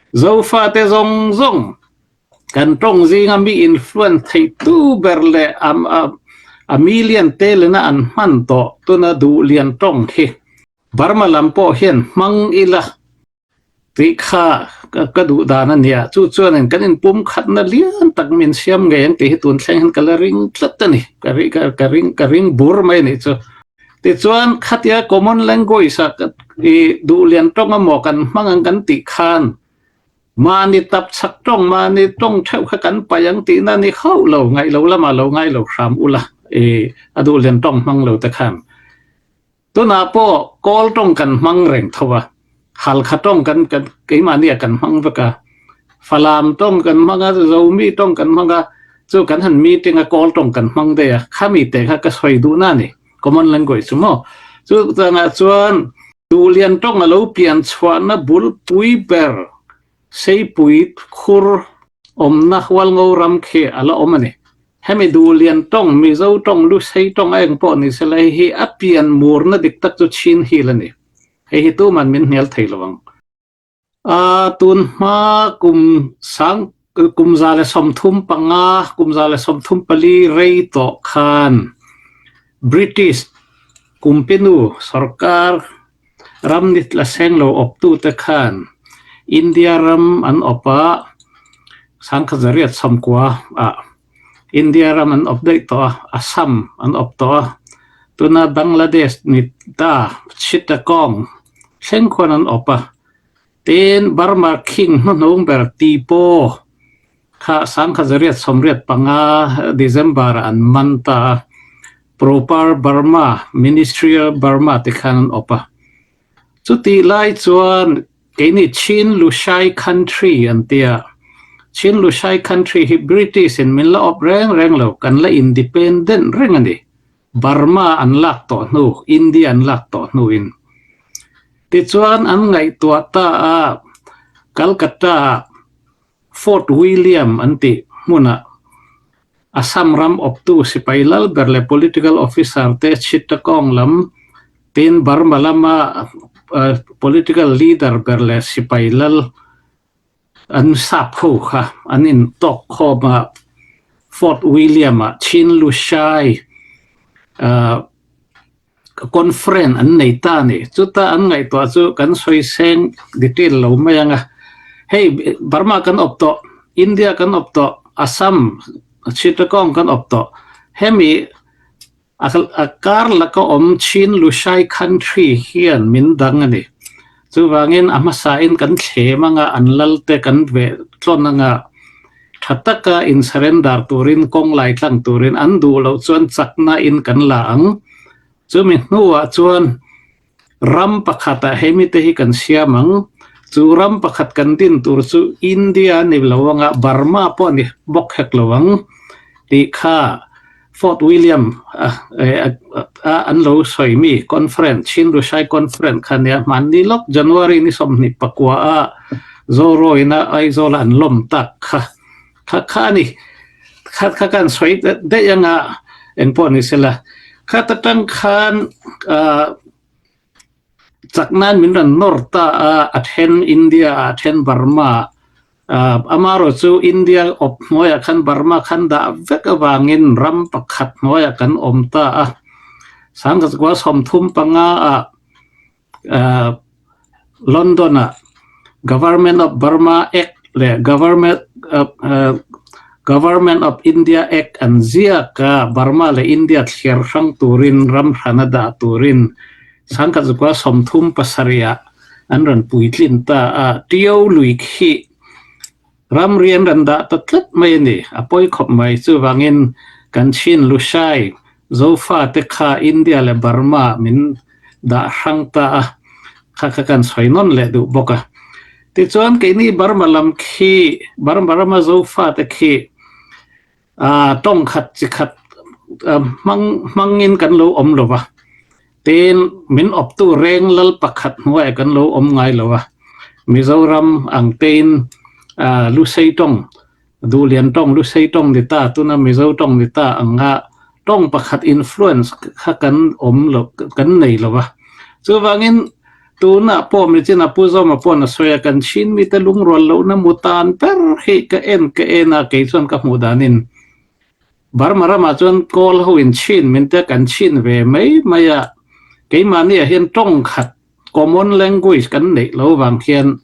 Zofate zawng zawng kan tawng zinga mi influence theitu ber leh a million te lena an hman tawh tuna duhlian tawng hi Burma lam pawh hian hmang ila tih kha ka duh dan a nia. Chu chuanin kan inpumkhatna lian tak min siam ngei ang tih hi tun thleng hian ka la ring tlat a ni. Ka ring ka ring ka ring bur mai a nih chu. Tichuan khatia common language ah i duhlian tawng emaw kan hmang ang kan tih khan Mahni tap chak tawng, mahni tawng theuh kha kan paih ang tihna ni hauh lo, ngaih lo lamah lo ngai lo hram ula, i a duh lian tawng hmang lo te khan. Tunah pawh kawl tawng kan hmang reng tho a, halkha tawng kan kan keimahni ah kan hmang vek a, Falam tawng kan hmang a, Zomi tawng kan hmang a, chu kan han meeting a kawl tawng kan hmang daih a, khami te kha ka sawi duhna a ni, common language chu maw. Chu changah chuan Duhlian tawng a lo pian chhuahna bulpui ber Seipui khur awmna Hualngo ram khi a la awm a ni. Hemi Duhlian tawng, Mizo tawng, Lusei tawng a eng pawh ni sela hei hi a pian murna dik tak chu Chin Hill a ni. Hei hi tuman min hnial thei lo ang. A tun hma kum sang kum 135, kum 134 rei tawh khan British kumpinu sorkar ram ni tla seng lo awptute khan India ram an awp a, 1890 ah India ram an awp daih tawh a, Assam an awp tawh a, tuna Bangladesh ni ta Chittagong thleng khuan an awp a. Tin, Burma King hnuhnung ber Tipo kha 1885 December ah an man ta a, Proper Burma, Ministerial Burma te khan an awp a. Chutih lai chuan keini Chin Lushai Country an ti a, Chin Lushai Country hi British in min la awp reng reng lo, kan la independent reng a ni. Burma an lak tawh hnu, India an lak tawh hnuin. Tichuan an ngaihtuah ta a, Calcutta ah Fort William an tih hmunah Assam ram awptu sipai lal ber leh political officer te Chittagong lam tin Burma lama political leader ber leh sipai lal An sap ho kha an intawk khawm a, Fort William ah Chin Lushai conference an nei ta a ni. Chuta an ngaihtuah chu kan sawi seng detail lo mai ang a. Hei Burma kan awp tawh, India kan awp tawh, Assam, Chittagong kan awp tawh. Hemi A kar laka awm Chin Lushai Country hian min dang a ni. Chuvangin a hmasain kan thlem anga an lalte kan veh tlawn anga tha taka in surrender turin kawng lai tlang turin an duh loh chuan chakna in kan la ang. Chumi hnuah chuan Ram pakhatah hemi te hi kan siam ang. Chu ram pakhat kan din tur chu India a ni lo anga Burma pawh a ni bawk hek lo ang tih kha Fort William a an lo sawi mi conference, Chin Lushai Conference kha nia hmanni lawk January ni 29 a Zoroina Aizawl-a an lawm tak kha kha kha a ni. Kha kha kan sawi daih anga engpawh ni sela. Kha ta tang khan chak nan min rawn nawr ta a, a then India ah a then Burma ah amarawh chu India awp hnuaiah khan Burma khan dah vek avangin ram pakhat hnuaiah kan awm ta a. 1935 ah London ah Government of Burma Act leh Government Government of India Act an ziak a, Burma leh India thliar hrang turin ram hran a dah turin 1937 ah an rawn puitlin ta a, Tio lui khi ramri an rawn dah ta tlat mai a ni, a pawi khawp mai. Chuvangin kan Chin Lushai Zofa te kha India leh Burma min dah hrang ta a, kha kha kan sawi nawn leh duh bawk a. Tichuan keini Burma lam khi, Burma rama Zofa te khi tawng khat chi khat hmang hmangin kan lo awm lo va, tin min awptu reng lal pakhat hnuaiah kan lo awm ngai lo a, Mizoram ang tein Lusei tawng Duhlian tawng, Lusei tawng ni ta, tuna Mizo tawng ni ta anga tawng pakhat influence kha kan awm lo, kan nei lo a. Chuvangin Tunah pawh michin a Pu Zawma paw'n a sawi a, kan Chin mite lungrual lohna mu tan ber hi ka en ka en a, kei chuan ka hmuh danin Burma ramah chuan Kawl ho in Chin min te kan Chin ve mai mai a, keimahni ah hian tawng khat common language kan neih lo vang hian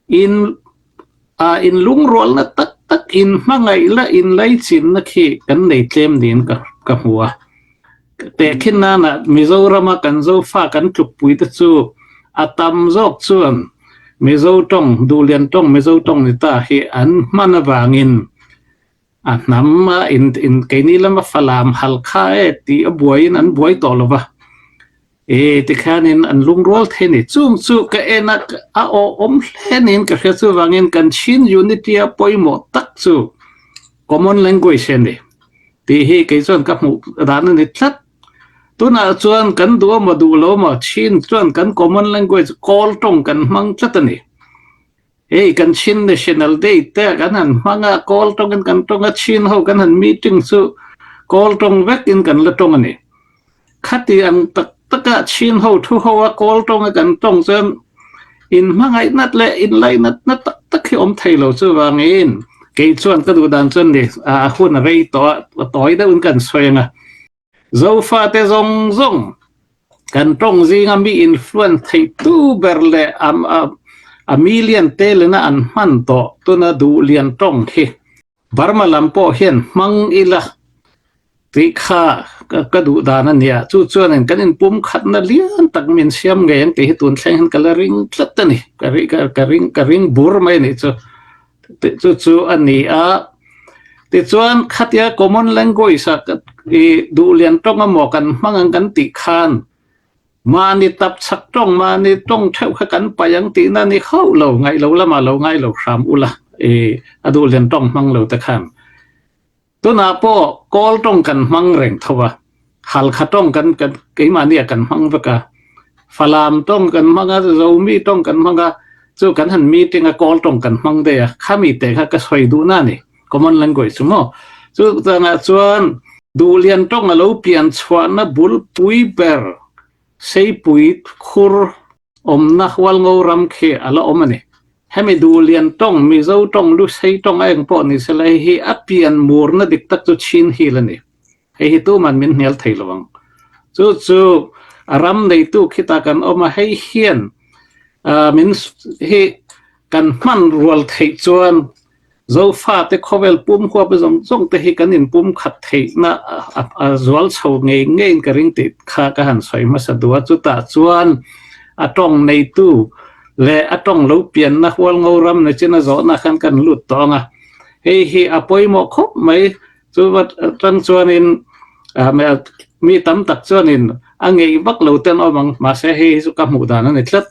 in ah in lungrualna tak tak in hmangaih la in laichinna khi kan nei tlem niin ka ka hmu a. Tehkhin nana Mizorama kan Zofa kan tlukpui te chu a tam zawk chuan Mizo tawng, Duhlian tawng, Mizo tawng ni ta hi an hman avangin a hnam a in in keini lama Falam Halkha e tih a buaiin an buai tawh lo va. E tikhianin an lungrual thei a ni. Chung chu ka en a, a awhawm hle niin ka hria. Chuvangin kan Chin Unity a pawimawh tak chu common language a ni tih hi kei chuan ka hmuh dan a ni tlat. Tunah chuan kan duh emaw duh lo emaw Chin chuan kan common language Kawl tawng kan hmang tlat a ni. Hei kan Chin National Day te kan han hmang a, Kawl tawngin kan tawng a, Chin ho kan han meeting chu Kawl tawng vekin kan la tawng a ni. Khati ang tak taka Chin ho thu ho a Kawl tawnga kan tawng chuan in hmangaih nat leh in lainat na tak tak hi awm thei lo chuvangin kei chuan ka duh dan chuan ni a hun a rei tawh a, a tawi deuhin kan sawi ang a. Zofate zawng zawng kan tawng zinga mi influence theitu ber leh a million te lena an hman tawh tuna duhlian tawng hi Burma lam pawh hian hmang ila tih kha ka duh dan a nia. Chu chuanin kan inpumkhatna lian tak min siam ngei ang tih hi tun thleng hian ka la ring tlat a ni. Ka ring ka ring bur mai a nih chu. Chu chu a ni a. Tichuan khatia common language a i duhlian tawng emaw kan hmang ang kan tih khan mahni tap chak tawng mahni tawng theuh kha kan paih ang tihna ni hauh lo ngaih lo lamah lo ngai lo hram ula i a duhlian tawng hmang lo te khan. Tunah pawh Kawl tawng kan hmang reng tho a, Halkha tawng kan kan keimahni ah kan hmang vek a, Falam tawng kan hmang a, Zomi tawng kan hmang a, chu kan han meeting a Kawl tawng kan hmang daih a, khami teh kha ka sawi duhna a ni, common language chu maw. Chu changah chuan Duhlian tawng a lo pian chhuahna bulpui ber Seipui khur Awmna Hualngo ram khi a la awm a ni. Hemi Duhlian tawng, Mizo tawng, Lusei tawng a eng pawh ni sela hei hi a pian murna dik tak chu Chin Hill a ni. Hei hi tuman min hnial thei lo ang. Chu chu a ram neitu khitah kan awm a, hei hian min hi kan hman rual theih chuan Zofate khawvel pum huap zawng zawng te hi kan inpum khat theihna a zual chho ngei ngeiin ka ring tih kha ka han sawi hmasa duh a. Chutah chuan a tawng neitu leh a tawng lo pianna Hualngo ram nachin a zawhna khan kan lut tawh ang a. Hei hi a pawimawh khawp mai. Chu atang chuanin mi tam tak chuanin a ngeih vak lo ten awm ang. Mahse hei hi chu ka hmuh dan a ni tlat.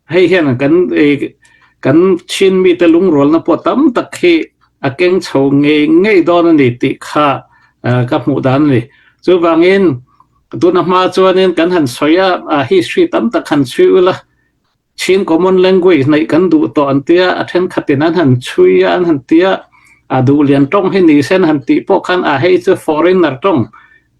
Hei hian kan kan Chin mite lungrualna pawh tam tak hi a keng chho ngei ngei dawn a ni tih kha ka hmuh dan a ni. Chuvangin tuna hma chuanin kan han sawi a, history tam tak han chhui ula, Chin common language neih kan duh tawh an tia, a thenkhatin an han chhui a an han tia, a duhlian tawng hi ni sen han tih pawh khan a hei chu foreigner tawng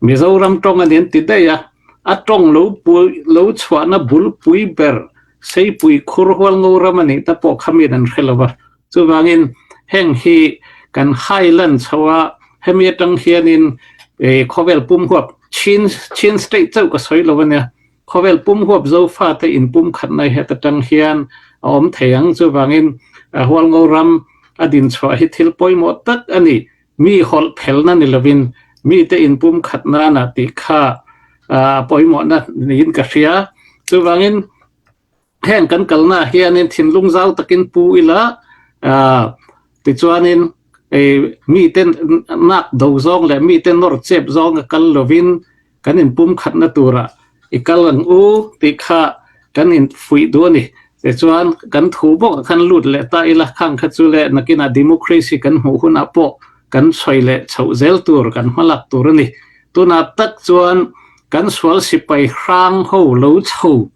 Mizoram tawng a ni an ti daih a, a tawng lo pui lo chhuahna bulpui ber Seipui khur Hualngo ram a nih ta pawh kha miin an hre lo va. Chuvangin heng hi kan highland chho a, hemi atang hianin khawvel pum huap Chin Chin state chauh ka sawi lo a nia, khawvel pum huap Zofa te in pum khatna hi heta tang hian a awm thei ang. Chuvangin Hualngo ram a dinchhuah hi thil pawimawh tak a ni. Mi hawlh phelna ni lovin mite inpumkhat nana tih kha a pawimawhna niin ka hria. Chuvangin heng kan kalna hianin thinlung zau takin pu ila tichuanin mite nak do zawng leh mite nawr chep zawnga kal lovin kan inpumkhatna turah i kal ang u tih kha kan infuih duh a ni. Tichuan kan thu bawkah khan lut leh ta ila khang kha chu leh nakinah democracy kan hmuh hunah pawh kan sawi leh chhoh zel tur kan hmalak tur a ni. Tunah tak chuan kan sual sipai hrang ho lo chho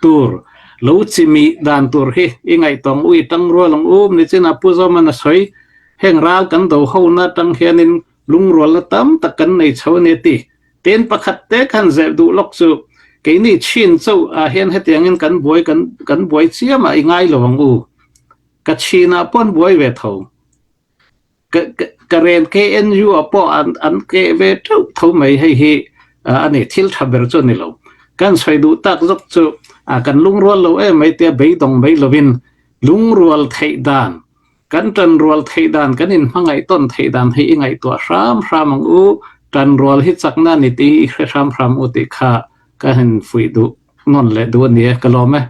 tur lo chimih dan tur hi i ngaihtuah ang u i tangrual ang u nichinah Pu Zawman a sawi heng ral kan do hona atang hianin Lungrualna tam tak kan nei chho a ni a ti. Tin pakhat te khan zeh duh lawk chu. Keini chin chauh ah hian hetiangin kan buai kan kan buai chiam a i ngai lo ang u. Ka chinah pawh an buai ve tho. Ka ka ka ren KNU ah pawh an an keh ve teuh tho mai hei hi a ni thil tha ber chu a ni lo. Kan sawi duh tak zawk chu kan lungrual lo em mai tia beidawng mai lovin lungrual theih dan Kan ṭanrual theih dan, kan inhmangaih tawn theih dan hi i ngaihtuah hram hram ang u, ṭanrual hi chakna a ni tih hi i hre hram hram u tih kha ka han fuih duh nawn leh duh a ni e, ka lawm e.